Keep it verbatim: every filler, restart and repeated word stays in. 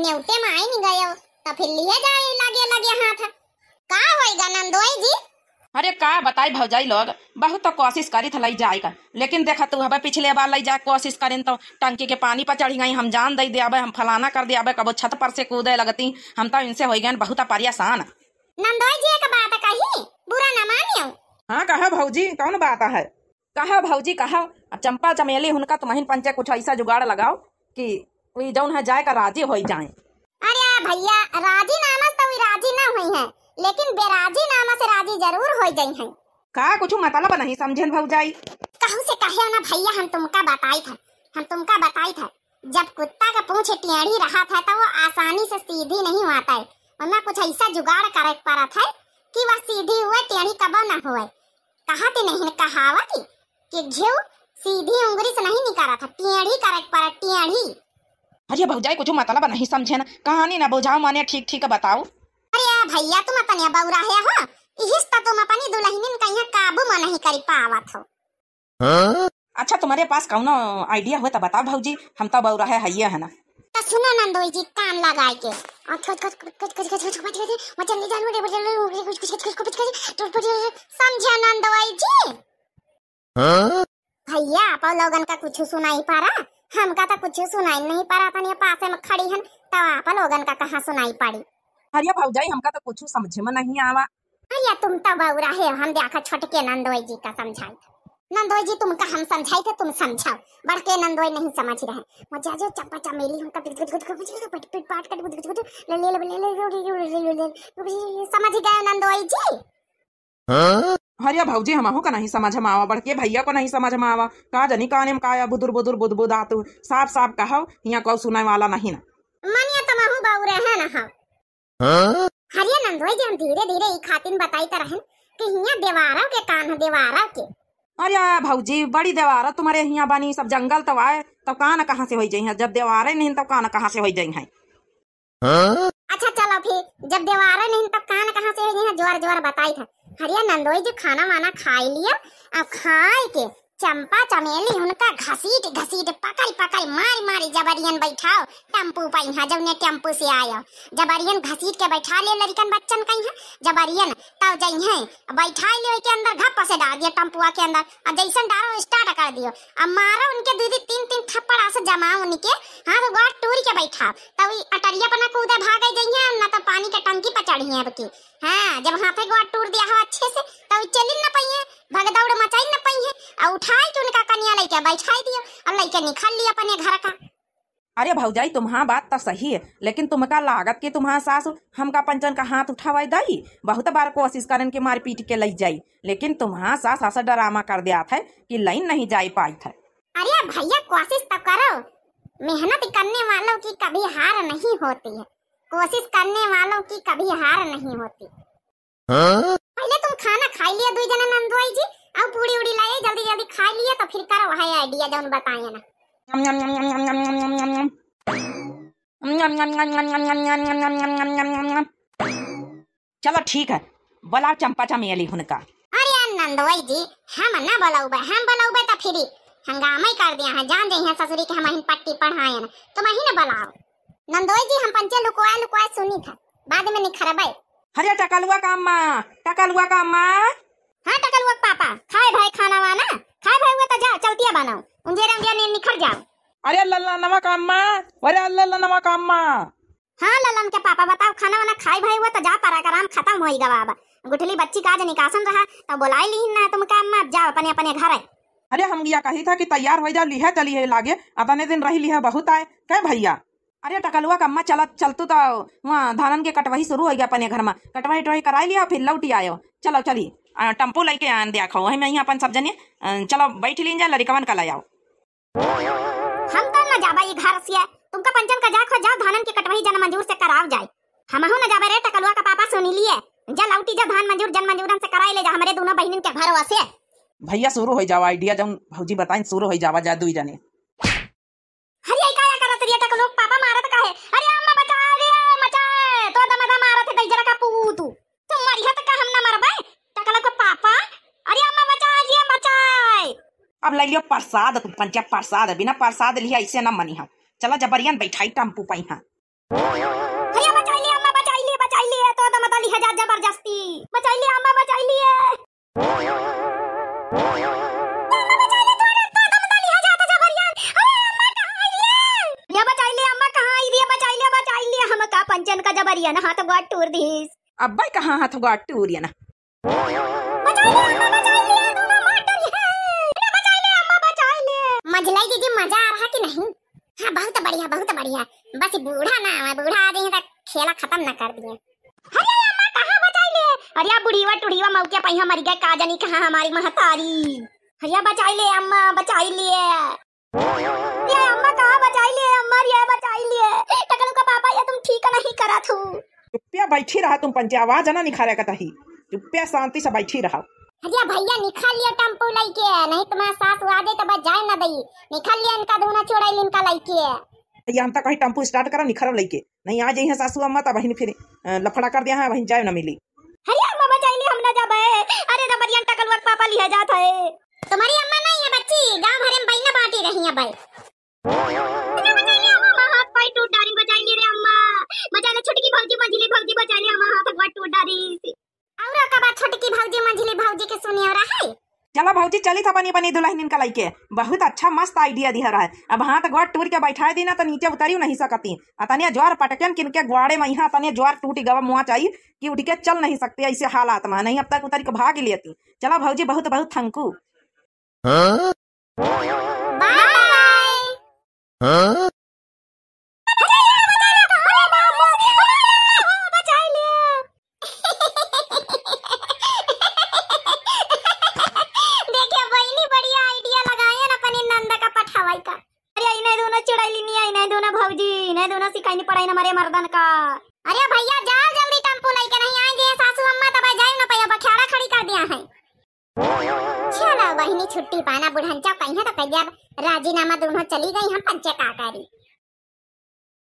नेवते मा आइन गयो, तो फिर लिहे जाए लगे लगे हाथ। का होइगा नंदोई जी? अरे का बताई भौजाई लोग, बहुत तो कोशिश करी था लई जाए का, लेकिन देखा तू हबे पिछले बार लई जाए कोशिश करेन तो टंकी के पानी पर चढ़ी गई, हम जान दे दे अबे, हम फलाना कर दे अबे, कबो छत पर से कूदे लगती, हम तो इनसे होई गए बहुत परेशान। नंदोई जी एक बात कही, बुरा न मानियो। हाँ कहा भौजी, कौन बात है? कहा भौजी कहा, अब चंपा चमेली हुनका तुमहिन पंचे कुछ ऐसा जुगाड़ लगाओ कि वी जौन है जाए का राजी होई जाए। अरे भैया, राजी नामा से तो वी राजी ना होई हैं, लेकिन बेराजी नामा से राजी जरूर होई जाई हैं। का कुछ मतलब नहीं समझेन भौजाई? कहूँ से कहे ना भैया, हम तुमका बताई था, हम तुमका बताई था, जब कुत्ता का पूँछ टेढ़ी रहत है तो वो आसानी से सीधी नहीं होत है, ओमा कुछ ऐसा जुगाड़ करे के पड़त है कि वह सीधी हुए, टेढ़ी कबो ना हुए। कहत नहीं कहावत कि घिउ सीधी उंगरी से नहीं निकरत है, टेढ़ी करे के पड़त, टेढ़ी। अरे भौजाई, कुछ मतलब नहीं समझेन, कहानी ना बुझाओ, माने ठीक ठीक बताओ। अरे भैया, तुम अपने बौराहे हो, इहिस तो तुम अपनी दुलहिनिन कहिया काबू में नहीं करी पावत हो। हाँ? अच्छा, तुम्हारे पास कौनो idea हुए तो बताओ भौजी, हम तो बौराहे हइये है ना। तो सुनो नंदोई जी, कान लगाए के। समझे नंदोई जी? हाँ? भैया, आप लोगन का कुछ सुनाई पड़ा? हमका तो कुछ सुनाई नहीं पड़ा, तनी पासे में खड़ी हन, तो आप लोगन का कहाँ सुनाई पड़ी? अरे भौजाई, हमका तो कुछ समझ में नहीं आवा। अरे तुम तो बौराहे हो, हम देखा छोटके नंदोई जी का समझाई। नंदोई जी, तुमका हम समझाई थे, तुम समझाओ। बड़के नंदोई नहीं समझ रहे। मजा जो चप्पा चमेली उनका पिट पिट पिट पिट पिट पिट पाट कट पिट पिट पिट ले ले ले ले ले ले ले ले ले ले। समझ गए नंदोई जी? हाँ? अरे भौजी, हमहू का नहीं समझ में आवा, बड़के भैया को नहीं समझ में आवा। का जनी काने में काया बुदुर बुदुर बुदबुदात, साफ साफ कहो, हियाँ कोई सुने वाला नहीं ना। मनिया तो महू बौरे है ना हम। हाँ? अरे नंदोई जी, हम धीरे धीरे ई खातिन बताई त रहन कि हियाँ देवारा के कान है, देवारा के। अरे भौजी, बड़ी देवारा तुम्हारे हियाँ बनी, सब जंगल तो आए, तब कान कहाँ से होई जाई है? जब देवारे नहीं तब कान कहाँ से होई जाई है? हाँ? अच्छा चलो फिर, जब देवारे नहीं तब कान कहाँ से होई जाई है? जोर जोर बताई था। अरे नंदोई जी, खाना वाना खाई लियो, अब खाए के चंपा चमेली उनका घसीट घसीट, पकड़ पकड़, मारी मारी जबरियन बैठाओ टेम्पू पइहाँ, जौने टेम्पू से आयो। जबरियन घसीट के बैठा ले लड़िकन बच्चन कइहाँ, जबरियन तब जइहें, बैठा ले के अंदर घप से डार दियो टेम्पुआ के अंदर। अब जैसन डारो start कर दियो, अब मारो उनके दीदी तीन तीन थप्पड़ ऐसे जमाओ उनके, हाँ तो गोड़ टूर के बैठाओ, तब ई अटरिया पर ना कूदे भागे जइहें, ना तो पानी के टंकी पर चढ़िहें अब की। हाँ, जब हाथे गोड़ टूर दिया हो अच्छे से, तब ई चलिन ना पइहें, भगदौड़ मचाई न पइहें, अउ उठाई के उनका कनिया लइके बैठाई दियो, अउ लइके निकल लियो अपने घर का। अरे भौजाई, तुम्हार बात तो सही है, लेकिन तुमका लागत कि तुम्हार सास हमका पंचन का हाथ उठावे दई? बहुत बार कोशिश करन के मार पीट के लई जाई, लेकिन तुम्हार सास ऐसा drama कर दियात है कि लइन नहीं जाई पाइत है। अरे भैया, कोशिश तो करो, मेहनत करने वालों की कभी हार नहीं होती है, कोशिश करने वालों की कभी हार नहीं होती। हाँ? पहले तुम खाना खाई लिया दुई जने नंदोई जी, अउ पूड़ी उड़ी लाए जल्दी जल्दी खाई लिया, तो फिर करो है idea जौन बताए ना। चलो ठीक है, बुलाओ चंपा चमेली हुनका। अरे नंदोई जी, हम ना बुलाउबे, हम बुलाउबे तो फिर हंगामा ही कर दिया है, जान जइहें ससुरी के हमहिन पट्टी पढ़ाएन, तुमही ना बुलाओ। नंदोई जी, हम पंचे लुकवाए लुकवाए सुनी था, बाद में निखरबे। अरे टकलुआ का अम्मा, टकलुआ का अम्मा। हाँ टकलुआ के पापा, खाए भाई खाना वाना, खाए भाई हुआ तो जाओ चलतिया बनाओ, उंजेरा उंजेरा ने निखर जाओ। अरे लल्ला नवा का अम्मा, अरे लल्ला नवा का अम्मा। हाँ ललन के पापा, बताओ खाना वाना खाए भाई हुआ तो जा, program खत्म होई गवा अब। गुठली बच्ची का आज निकासन रहा तो बुलाई ली ना तुमका अम्मा, अब जाओ अपने अपने घर। अरे हम या कही था कि तैयार हो जाओ, लिहा चली है लागे, अतने दिन रही लिहा बहुत आए, कहे भैया। अरे टकलुआ का अम्मा, चला, चल तू तो वहाँ धानन के कटवही शुरू होइगा अपने घर में, कटवही टवही कराई लिया, फिर लौटी आयो। चलो चली, अ, टेम्पू लइके आन दिया खो, वही में यहाँ अपन सब जने, अ, चलो बैठ लीन जा, लड़िकवन का ले आओ। हम तो न जाबा ई घर से, तुमका पंचन का जा खो, जाओ धानन के कटवही जन मंजूर से कराव जाए। हमहू न जाबे रे टकलुआ का पापा, सुनी लिए, जा लौटी जा धान मंजूर जन मंजूरन से कराई ले जा हमरे दोनों बहिनिन के घरवा से। भैया शुरू हो जावा idea, जौन भौजी बताइन शुरू हो जावा जा दुई जने। अरे, ई काया करत रे, टकलुआ के पापा मारत काहे? अरे, अम्मा बचा रे, बचा, तो दमदा मारत है, दैजरा का पूतू। तू मरिहा त का हम ना मरबे? टकलुआ के पापा, अरे, अम्मा बचा रे, बचा। अब ले लियो प्रसाद, तू पंचा प्रसाद, बिना प्रसाद लिहा ऐसे ना मनिहा। चला जबरियन बैठाई टेम्पू पइहाँ। अरे बचाइ ले अम्मा, बचाइ ले, बचाइ ले, तो दम दली है जा जबरदस्ती। बचाइ ले अम्मा, बचाइ ले। अम्मा बचाइ ले, तो दम दली है जा तो जबरियन। अरे अम्मा कहाँ आई रे? ये बचाइ ले अम्मा, कहाँ आई रे? बचाइ ले, बचाइ ले, हम का पंचन का जबरियन हाथ गोड़ टूर दीस। अब्बा कहाँ हाथ गोड़ टूर ये ना। बचाइ ले अम्मा, बचाइ ले, दोनों मार डरी है। अरे बचाइ ले अम्मा, बचाइ ले। मझलाई दीदी, मजा आ रहा कि नहीं? हाँ, बहुत बढ़िया, बहुत बढ़िया। बस बूढ़ा ना आवे, बूढ़ा आ जाइए तो खेला खतम ना कर दिए। अरे अम्मा, कहाँ बचाइ ले? अरे बुढ़ीवा टुढ़ीवा मौके पे यहाँ मर गए, का जानी कहाँ हमारी महतारी। अरे बचाइ ले अम्मा, बचाइ ले। ये अम्मा कहाँ बचाइ ले, अम्मा रे बचाइ ले। टकलू का पापा, ये तुम ठीक नहीं करत हो। चुप्पिया बैठी रहा तुम पंचे, आवाज ना निखारे का तही। चुप्पिया शांति से बैठी रहा। अरे भैया निखर लियो टेम्पू लइके, नहीं तुम्हारा सास आ जाए तो बस जाए ना दई। निखर लियो इनका दूना चुड़ैल इनका लइके। भैया हम तो कहीं टेम्पू start करा निखरब लइके, नहीं आ जाइए सासू अम्मा तब बहिन फिर, अ, लफड़ा कर दिया है, बहिन जाए ना मिली। अरे अम्मा बचाइ ले, हम ना जाबे। अरे जबरियन टकलुआ के पापा लिहे जात है। तुम्हारी अम्मा नहीं है बच्ची, गाँव भरे में बहिना बांटी रही है भाई। अरे बचाइ ले अम्मा, हाथ पाई टूट डारी, बचाइ ले रे अम्मा। बचाइ ले छोटकी भौजी, मंझली भौजी, बचाइ ले अम्मा, हाथ पाई टूट डारी। और का बात छोटकी भौजी, मंझली भौजी के सुनियो रहा है। चला भौजी, चली था बनी बनी दुल्हनिन का लइके। बहुत अच्छा मस्त idea दिहा रहा है। अब हाथ गोड़ टूर के बैठाए दी ना तो नीचे उतरी नहीं सकती। अतने जोर पटकेन किनके ग्वाड़े में यहाँ अतने जोर टूटी गवा मुआ चाहिए कि उठ के चल नहीं सकती ऐसे हालात में। नहीं अब तक उतर के भाग लेती। चला भौजी, बहुत बहुत thank you। हाँ? Bye bye। हाँ? देखिए बहिनी, बढ़िया idea लगाए ना अपनी नंद का पठावाई का। अरे इन्हें दोनों चुड़ैलिनी, इन्हें दोनों भौजी, इन्हें दोनों सिखाइनी पढ़ाई ना मरे मर्दन का। अरे भैया जाओ जल्दी टेम्पू लइके, नहीं आए जे सासू अम्मा तब जाए ना पैया बखेड़ा खड़ी कर दिया है। चलो बहिनी छुट्टी पाना, बुढ़ंचा कहिए तो कहिए अब राजीनामा दोनों चली गई, हम पंचे का करी।